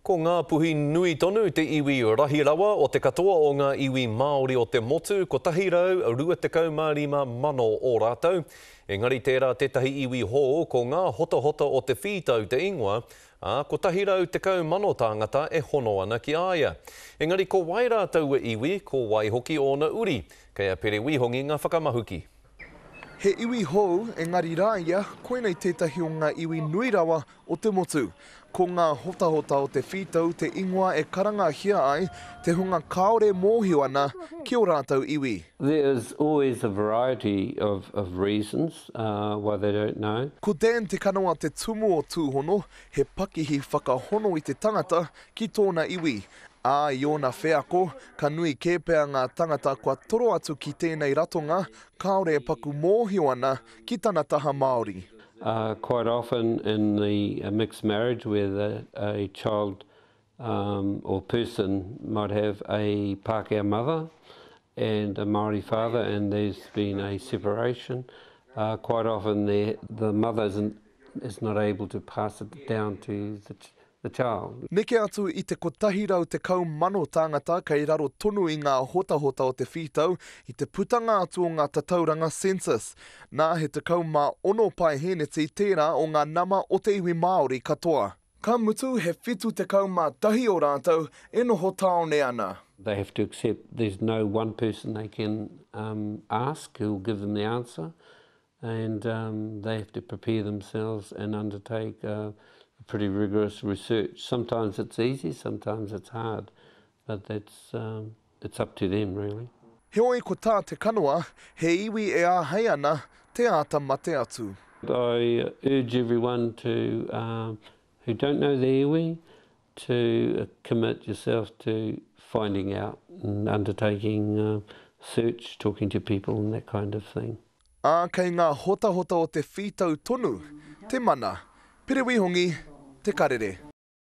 Ko Ngāpuhi nui tonu te iwi rahi rawa o te katoa o ngā iwi Māori o te motu, 125 mano o rātou. Engari tērā tētahi iwi hou, ko Ngā Hotahota o te Whītau te ingoa, ā, 110 mano tāngata e hono ana ki a ia. Engari ko wai rā taua iwi, ko wai hoki ōna uri? Kei a Pere Wihongi ngā whakamahuki. He iwi hou, engari rā ia, koinei tētahi o ngā iwi nui rawa o te motu. Ko ngā hotahota o te whītau te ingoa e karangahia ai te hunga kāore mōhio ana ki ō rātou iwi. There is always a variety of of reasons why they don't know. Ko Dan Te Kanawa te tumu o Tūhono, he pakihi whakahono i te tangata ki tōna iwi, ā, i ōna wheako, ka nui kē pea ngā tangata kua toro atu ki tēnei ratonga kāore e paku mōhio ana ki tana taha Māori. Quite often in the mixed marriage where the a child or person might have a Pākehā mother and a Māori father and there's been a separation, quite often the the mother isn't is not able to pass it down to the the child. Neke atu i te 110,000 tāngata kei raro tonu i ngā hotahota o te whītau i te putanga atu o ngā tatauranga census. Nā, he 16 paehēneti tērā o ngā nama o te iwi Māori katoa. Ka mutu, he 71 o rātou e noho tāone ana. They have to accept there's no one person they can ask who will give them the answer and they have to prepare themselves and undertake a pretty rigorous research. Sometimes it's easy, sometimes it's hard, but that's, it's up to them really. Heoi ko tā Te Kanoa, he iwi e āhei ana te āta mate atu. I urge everyone to, who don't know their iwi, to commit yourself to finding out and undertaking search, talking to people and that kind of thing. Ā, kei ngā hotahota o te whītau tonu te mana. Pere Wihongi, Te Karere.